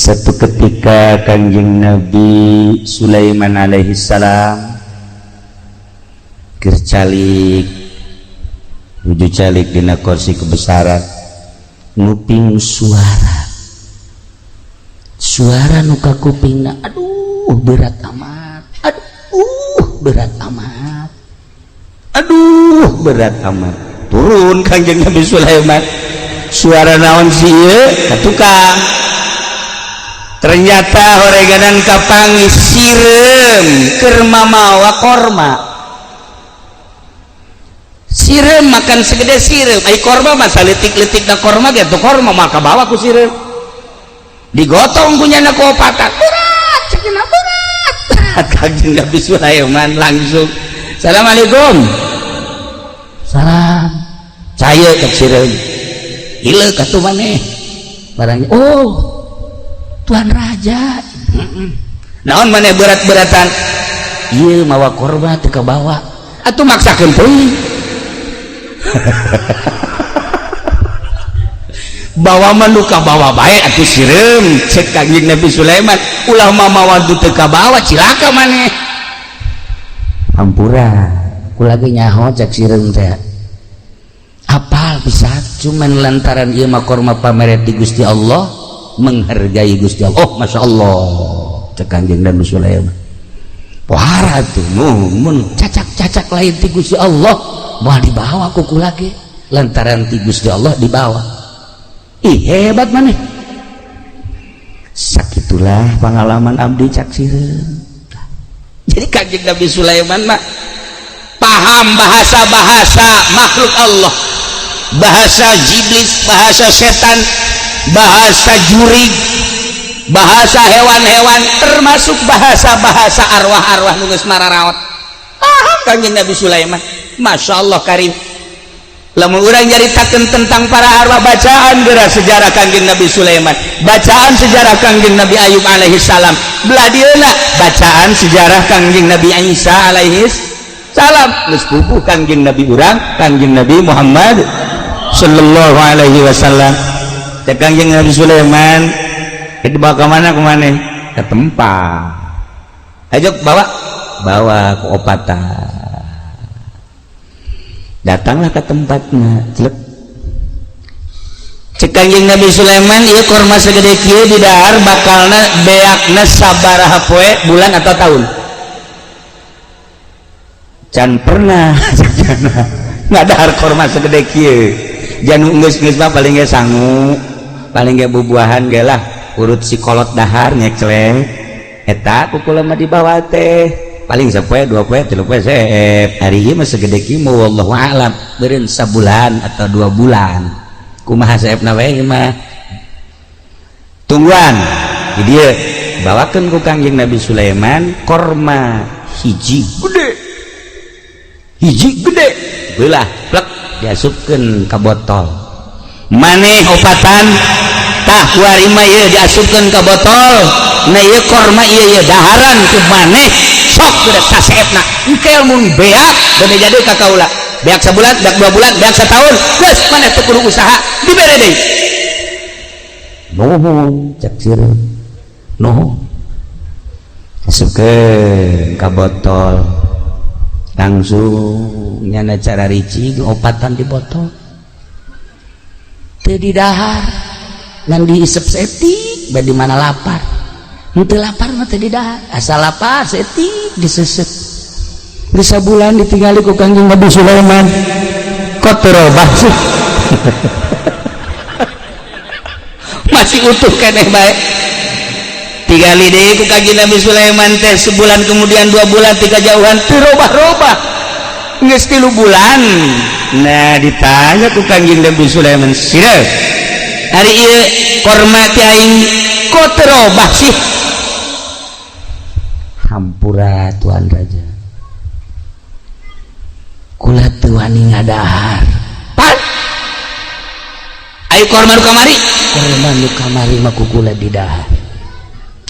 Satu ketika Kangjeng Nabi Sulaiman alaihi salam keur calik nuju calik dina kursi kebesaran, nguping suara suara nu kakupingna, aduh berat amat, aduh berat amat, aduh berat amat. Turun Kangjeng Nabi Sulaiman, suara naon sih ieu? Ka tukang. Ternyata horeganan kapanggih sireum keur mamawa korma. Sireum makan segede sireum, ai korma mah saleutik-leutik da korma ge tuh korma maka bawa ku sireum. Digotong ku nyana ku opatan. Berat cenah, berat. Kangjeng Nabi Sulaiman langsung, "Assalamualaikum." "Salam." "Caya," cek sireum. "Ileuk atuh maneh." Barangnya, "Oh, Tuan Raja. Naon maneh berat-beratan?" "Ieu mawa korma teu kabawa." "Atuh maksakeun teuing." Bawa mah nu kabawa bae atuh sireum, cek Kangjeng Nabi Sulaiman. "Ulah mamawa nu teu kabawa, cilaka maneh." "Hampura, kula ge nyaho," cek sireum teh. Apal pisan, cuman lantaran ieu mah korma pamere ti Gusti Allah, menghargai Gusti Allah. "Oh, Masya Allah," cek Kangjeng Nabi Sulaiman. Pohara tuh mun cacak-cacak lain ti Gusti Allah moal dibawa ku kula ge, lantaran ti Gusti Allah dibawa. Ih, hebat maneh. "Sakitulah pengalaman abdi," cak sireum. Jadi Kangjeng Nabi Sulaiman mah paham bahasa-bahasa makhluk Allah, bahasa iblis, bahasa setan, bahasa jurig, bahasa hewan-hewan, termasuk bahasa-bahasa arwah-arwah nu geus mararaot. Paham Kangjeng Nabi Sulaiman. Masya Allah karim. Lamun urang nyaritakeun tentang para arwah, bacaan geura sejarah Kangjeng Nabi Sulaiman, bacaan sejarah Kangjeng Nabi Ayub alaihi salam, belah dieuna bacaan sejarah Kangjeng Nabi Isa alaihi salam, geus pupuh Kangjeng Nabi urang, Kangjeng Nabi Muhammad sallallahu alaihi wasallam. Cek Kangjeng Nabi Sulaiman, "Dibawa ke mana kemana?" "Ke tempat." "Ayo bawa." Bawa ke opatan. Datanglah ke tempatnya, celek. Cek Kangjeng Nabi Sulaiman, "Ieu korma segede kieu di dahar bakalna beakna sabaraha poe, bulan atau tahun?" "Can pernah ngadahar korma segede kieu. Janu geus-geus mah paling ge sangu, paling ge bubuahan ge lah, urut si kolot dahar nyeklek eta ku kula mah dibawa teh paling sapoe, 2 poe, 3 poe seep. Hari ieu mah segede kieu, wallahu a'lam beureun sabulan atau 2 bulan, kumaha seepna we mah, tungguan di dieu." Bawakeun ku Kangjeng Nabi Sulaiman korma hiji gede, hiji gede belah plek, diasupkeun ka botol. "Maneh opatan tah kuari mah ieu diasupkeun ka botol. Nah, ieu korma ieu, ieu daharan ku maneh, sok geus saseepna. Engke mun beak bade jadi ka kaula, beak sabulan, beak 2 bulan, beak setahun, geus maneh teu kudu usaha, dibere deui." "Nuhun," cek sireum, "nuhun." Asupkeun ka botol, langsung nyana cara ricing opatan di botol, teu didahar, ngan diisep setik bade mana lapar. Henteu lapar mah teu didahar, asal lapar setik disesep. Geus sabulan ditinggali ku Kangjeng Nabi Sulaiman, "Kok teu robah sih? Masih utuh keneh bae." Tingali deui ku Kangjeng Nabi Sulaiman teh sebulan kemudian, 2 bulan, tiga jauhan teu robah-robah. Geus 3 bulan, nah ditanya ku Kangjeng Nabi Sulaiman, "Sira, hari ieu korma ti aing kok teu robah sih?" "Hampura, Tuan Raja, kula teu wani ngadahar." "Pan ayo korma nu kamari?" "Korma nu kamari mah ku kula didahar,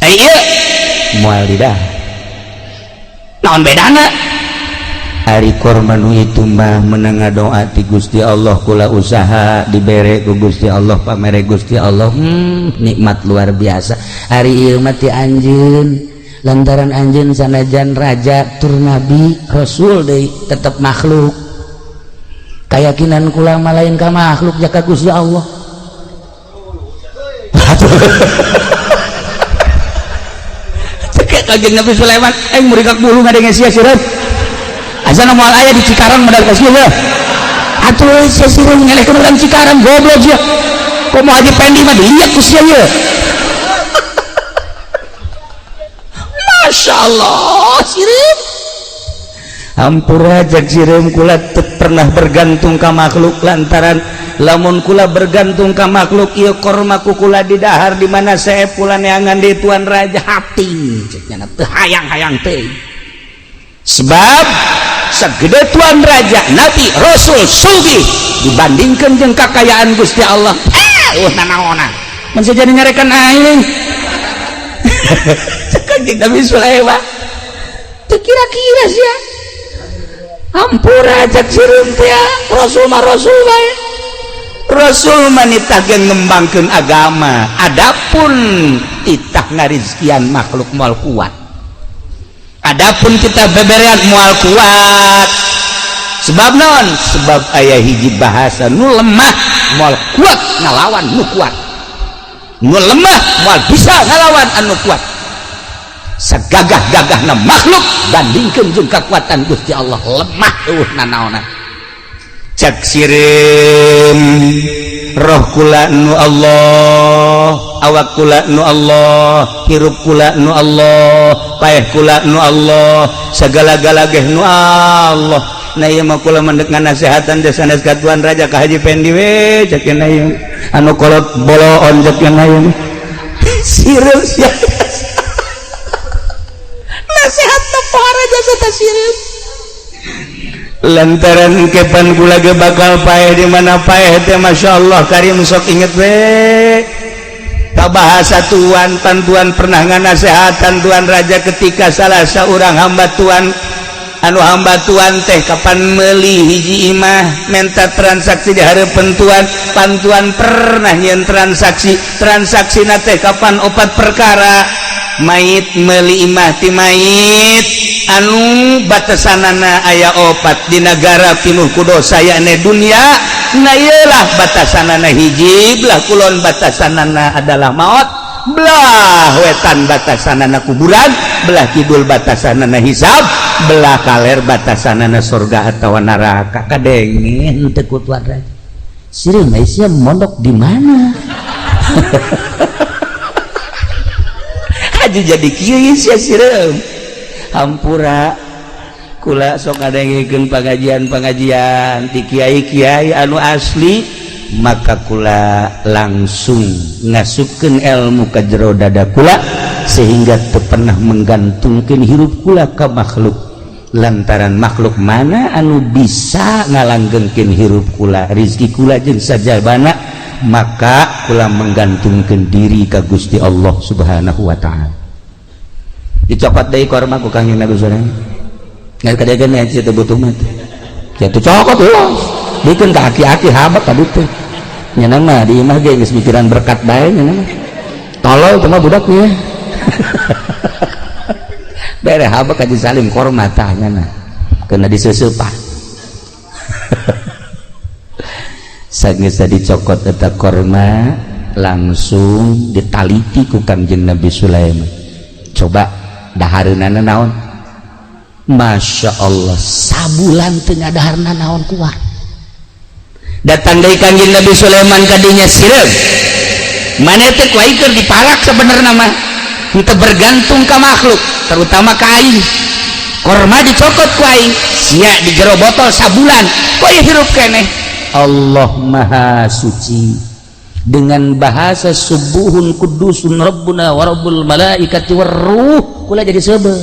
ai ieu moal didahar. Naon bedana?" Ari korma nu itu mah menang doa ti Gusti Allah, kula usaha dibere ku Gusti Allah, pamere Gusti Allah, nikmat luar biasa. Ari ieu mah ti anjeun, lantaran anjeun sanajan raja tur nabi rasul deui tetep makhluk. Kayakinan kula mah lain ka makhluk jaka Gusti Allah. Cek Kanjeng Nabi Sulaiman aing muringkak bulu ngadenge sia sireum. Azana moal aya di Cikarang modal ka sia. Atuh sia sireum ngelehkeun urang Cikarang goblok sia. Komo Haji Pendi mah dilihat ku sia ieu. Masya Allah sireum. Hampura jak sireum kula teu pernah bergantung ka makhluk, lantaran lamun kula bergantung ka makhluk ieu korma ku kula didahar di mana sae pula neangan di tuan raja hati cek nya teu hayang-hayang teh. Sebab segede tuan raja nabi rasul sugih dibandingkan jeung kakayaan Gusti Allah, nanaonan mun jadi nyarekan aing. Cek Kanjeng Nabi Sulaiman teu kira-kira sia. Hampura cek sireum teh rasul mah rasul bae. Rasul mah nitah ge ngembangkeun agama, adapun titah ngarizkian makhluk moal kuat. Adapun kita beberean moal kuat. Sebab naon? Sebab aya hiji bahasa nu lemah moal kuat ngalawan nu kuat. Nu lemah moal bisa ngalawan anu kuat. Sagagah-gagahna makhluk bandingkeun jeung kakuatan Gusti Allah lemah eueuh nanaonan. Cek sireum roh kula nu Allah, awak kula nu Allah, hirup kula nu Allah, paeh kula nu Allah, segala-gala geh nu Allah. Nah ieu mah kula mendek nganasehatan teh sanes ka tuan raja ka Haji Pendi we cek cenah ieu anu kolot boloon cek cenah ieu. Sireum sia. Nasehat teh pohara jasa teh sireum. Lantaran kepan kula ge bakal paeh di mana paeh teh Masya Allah karim sok inget we ka bahasa tuan pan tuan pernah nganasehatan tuan raja ketika salah seorang hamba tuan anu hamba tuan teh kapan meuli hiji imah menta transaksi di hareupeun tuan pan tuan pernah nyieun transaksi transaksina teh kapan opat perkara mayit meuli imah ti mayit anu batasanana aya opat di negara pinuh ku dosa yakni dunia. Nah ieulah batasanana hiji belah kulon batasanana adalah maut, belah wetan batasanana kuburan, belah kidul batasanana hisab, belah kaler batasanana surga atawa neraka. Kadenge henteu ku tuan raja sireum sia mondok di mana? Haji jadi kieu sia sireum. Hampura kula sok ngadengekeun pengajian-pengajian ti kiai-kiai anu asli, maka kula langsung ngasupkeun ilmu ka jero dada kula sehingga teu pernah menggantungkeun hirup kula ka makhluk. Lantaran makhluk mana anu bisa ngalanggengkeun hirup kula, rizki kula jeung sajabana, maka kula menggantungkeun diri ka Gusti Allah Subhanahu wa taala. Dicokot deui korma ku Kangjeng Nabi Sulaiman. Ngan kadegan nya teu butuh mah teh. Kitu cokot los. Bikeun ka aki-aki habat tadi teh. Nya mah di imah ge geus mikiran berkat bae nya mah. Tolol teh mah budak nya. Bere habat ka Salim korma tah nya mah. Keuna diseuseupan. Sageus dicokot eta korma langsung ditaliti ku Kangjeng Nabi Sulaiman. Coba dahareunana naon? Masya Allah sabulan teu ngadaharna naon kuat. Datang deui Kangjeng Nabi Sulaiman ka dinya sireum. Maneh teh ku aing keur dipalak sebenarna mah. Henteu bergantung ka makhluk, terutama ka aing. Korma dicokot ku aing, sia di jero botol sabulan, kok ieu hirup keneh. Allah Maha Suci. Dengan bahasa subuhun kudusun rabbuna wa rabbul malaikati warruh kula jadi seubeuh.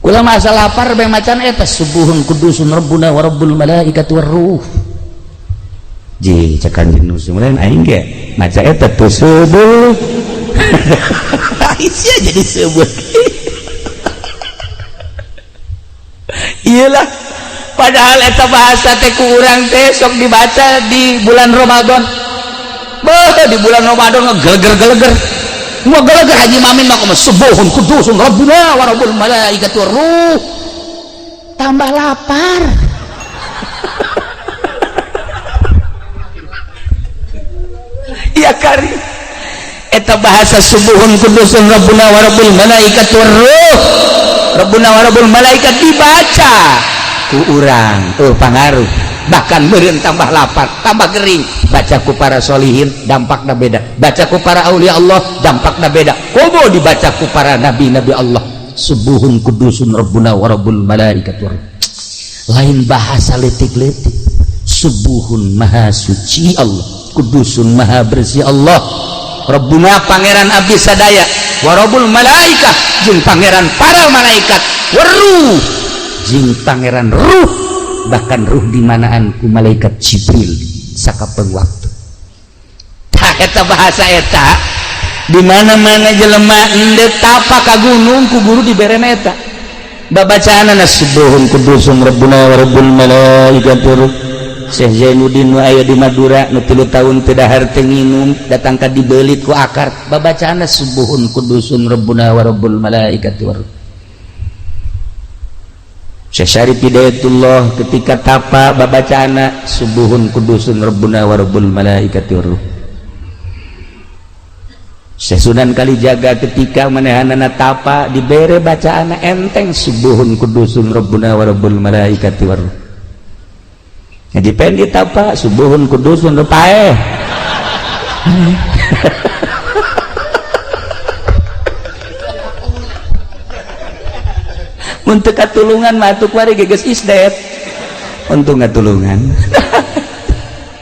Kula mah asal lapar bae macan eta subuhun kudusun rabbuna wa rabbul malaikati warruh. Ji cek Kanjeng Nabi Sulaiman aing ge maca eta teu seubeuh. Sia jadi seubeuh. Iyalah, padahal eta bahasa teh ku urang teh sok dibaca di bulan Ramadan. Beuh, di bulan Ramadan ngegeleger-geleger. Mau geleger Haji Mamin mah kumaha, subuhun kudusun rabbuna wa rabbul malaikati ruh. Tambah lapar. Ya kari. Eta bahasa subuhun kudusun rabbuna wa rabbul malaikati ruh. Rabbuna wa rabbul malaikat dibaca ku urang, tuh pangaruh. Bahkan meureun tambah lapar, tambah gering. Baca ku para solihin dampakna beda, baca ku para aulia Allah dampakna beda, komo dibaca ku para nabi-nabi Allah. Subuhun kudusun rabbuna wa rabbul malaikat. Lain bahasa letik-letik. Subuhun maha suci Allah, kudusun maha bersih Allah, rabbuna pangeran abdi sadaya, wa rabbul malaikah jeung pangeran para malaikat, waruh jeung pangeran ruh, bahkan ruh dimanaan ku malaikat Jibril sakapeng waktu. Tah eta bahasa eta di mana-mana jelema endek tapa ka gunung ku guru diberena eta. Babacaanana subuhun kudusun rabbuna wa rabbul malaikati. Syekh Zainuddin nu aya di Madura nu 3 tahun teu dahar teu nginum datang ka dibeulit ku akar, babacaanna subuhun kudusun rabbuna wa rabbul malaikati. Syekh Syarif Hidayatullah ketika tapa babacaana subuhun kudusun rabbuna wa rabbul malaikati ruh. Syekh Sunan Kalijaga ketika manehanana tapa dibere bacaana enteng subuhun kudusun rabbuna wa rabbul malaikati ruh. Jadi pendi tapa subuhun kudusun rupae. Mun teu katulungan mah atuh kuari geus isdet. Untung katulungan.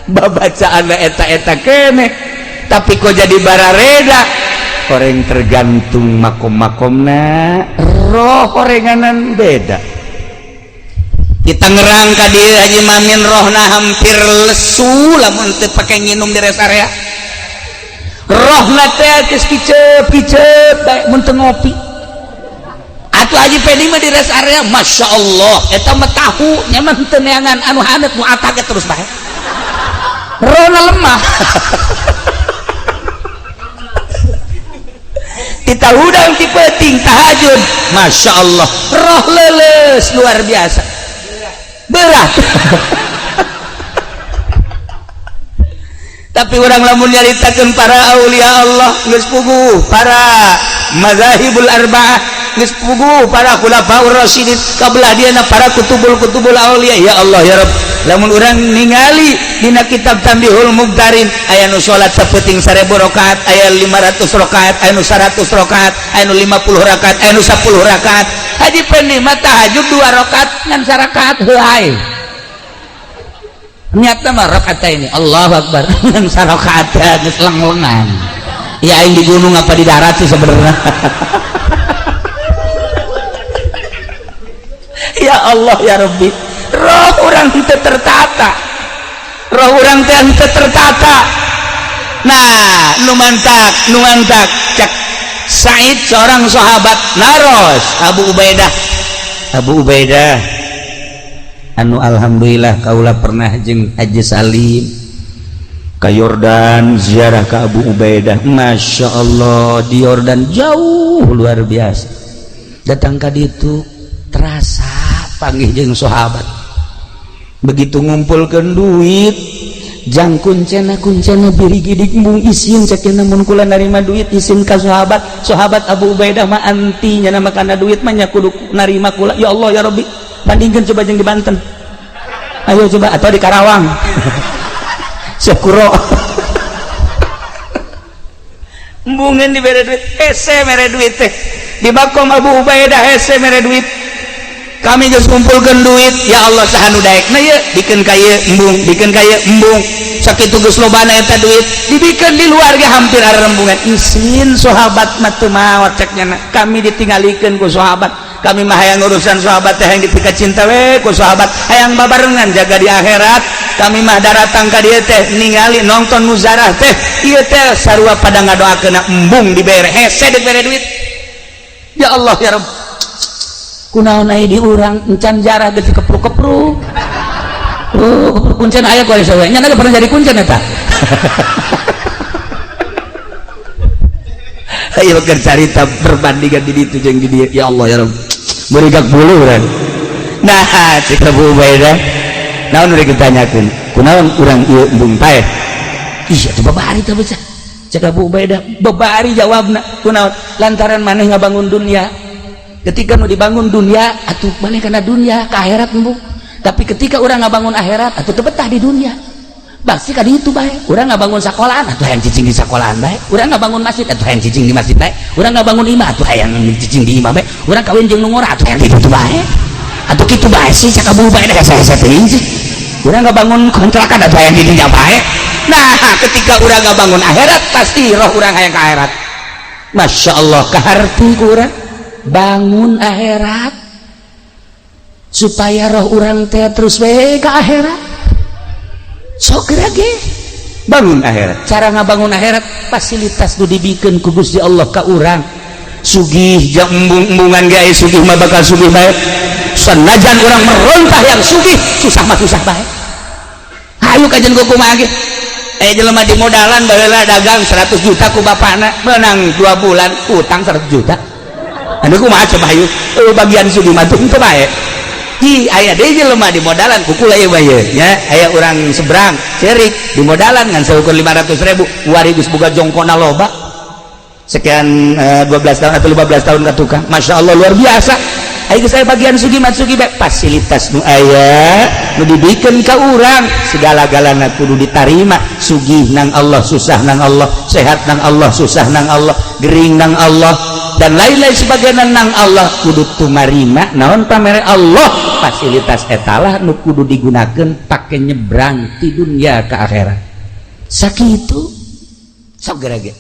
Babacaanna eta-eta keneh, tapi kok jadi barareda. Orang tergantung makom-makomna, roh orenganan beda. Kita ngerang ka dieu Haji Mamin rohna hampir lesu lamun teu pake nginum di rest area. Rohna teh geus kicep-kicep bae mun teu ngopi. Atuh Haji Pedi mah di rest area, Masya Allah, eta mah tahu nyaman teu neangan anu haneut nu atake terus bae. Rohna lemah. Kita hudang ti peuting tahajud, Masya Allah, roh leuleus luar biasa. Berat. Tapi orang lamun nyaritakeun para aulia Allah geus puguh, para mazahibul arba'ah geus puguh, para khulafaur rasyidin kabelah dieuna para kutubul-kutubul aulia. Ya Allah ya Rabb, lamun urang ningali dina kitab Tanbihul Mugtarin aya nu salat sapenting 1000 rakaat, aya 500 rakaat, aya nu 100 rakaat, aya nu 50 rakaat, aya nu 10 rakaat. Haji Pendi mah tahajud 2 rakaat ngan sarakaat heuay. Niatna mah rakaat ini Allahu Akbar ngan sarakaat geus leng-lengan. Ya aing di gunung apa di darat sih sebenarnya. Ya Allah ya Rabbi, roh urang teu tertata, roh urang teh teu tertata. Nah, nu mantak cak Said seorang sahabat naros Abu Ubaidah. Abu Ubaidah anu alhamdulillah kaula pernah jeung Haji Salim ka Yordan ziarah ka Abu Ubaidah. Masya Allah, di Yordan jauh luar biasa. Datang ka ditu terasa panggih jeung sahabat. Begitu ngumpulkeun duit jang kuncena biri gidik mung isin cekena mun kula narima duit isin ka sahabat. Sahabat Abu Ubaidah mah anti nya makana duit mah nya kudu narima kula. Ya Allah ya Rabbi, bandingkeun coba jeung di Banten, ayo coba, atau di Karawang. Syukuro embungeun dibere duit hese mere duit teh di makom Abu Ubaidah hese mere duit. Kami geus ngumpulkeun duit, ya Allah saha nu daekna ieu bikeun ka ieu embung, bikeun ka ieu embung. Sakitu geus lobana eta duit dibikeun di luar ge hampir arembungan. Isin sahabat mah teu maot cek nya, kami ditinggalikeun ku sahabat. Kami mah hayang urusan sahabat teh hayang dipika cinta we ku sahabat, hayang babarengan jaga di akhirat. Kami mah daratang ka dieu teh ningali nonton muzarah teh ieu teh sarua pada ngadoakeun embung dibere hese dibere duit. Ya Allah ya Rabb, Kunaon aya di urang encan jarah geus kepruk-kepruk. Oh, kepruk kuncen aya ku aya nya pernah jadi kuncen eta. Ayo keur carita perbandingan di ditu jeung di dieu. Ya Allah ya Rabb. Meurigak bulu urang. Nah, cek Abu Ubaidah. Naon rek ditanyakeun? Kunaon urang ieu embung paeh? Ih, atuh babari teh bocah. Cek Abu Ubaidah, babari jawabna. Kunaon? Lantaran maneh ngabangun dunia. Ketika nu dibangun dunia, atuh maneh kana dunia, ka akhirat embung. Tapi ketika urang ngabangun akhirat, atuh teu betah di dunia. Pasti ka ditu bae. Urang ngabangun sekolahan, atuh hayang cicing di sekolahan bae. Urang ngabangun masjid, atuh hayang cicing di masjid bae. Urang ngabangun imah, atuh hayang cicing di imah bae. Urang kawin jeung nu ngora, atuh hayang di ditu bae. Atuh kitu bae sih cak Abu Ubaidah hese-hese teuing sih. Urang ngabangun kontrakan, atuh hayang di dinya bae. Nah, ketika urang ngabangun akhirat, pasti roh urang hayang ka akhirat. Masya Allah, kaharti ku urang bangun akhirat supaya roh urang teh terus we ka akhirat. Sok ge bangun akhirat. Cara ngabangun akhirat, fasilitas nu dibikeun ku Gusti Allah ka urang. Sugih jeung embung-embungan ge aya sugih mah bakal sugih bae. Sanajan urang merontah yang sugih, susah mah susah bae. Hayu kajen ku kumaha ge? Jelema di modalan baheula dagang 100 juta ku bapakna, menang 2 bulan utang 100 juta. Anu kumaha coba hayu? Bagian sugih mah teu bae. Hi, aya deui jelema di modalan ku kula ieu bae nya, aya urang seberang cerik di modalan ngan saukur 500 ribu, wari geus boga jongkona loba. Sekian 12 tahun atau 15 tahun ka tukang. Masya Allah, luar biasa. Ayo saya bagian sugih mah sugih bae, fasilitas nu aya nu dibikeun ka urang segala-galana kudu ditarima. Sugih nang Allah, susah nang Allah, sehat nang Allah, susah nang Allah, gering nang Allah, dan lain-lain sebagainya nang Allah. Kudu tumarima naon pamere Allah. Fasilitas etalah nu kudu digunakan pake nyebrang ti dunia ke akhirat. Sakitu sok gerage.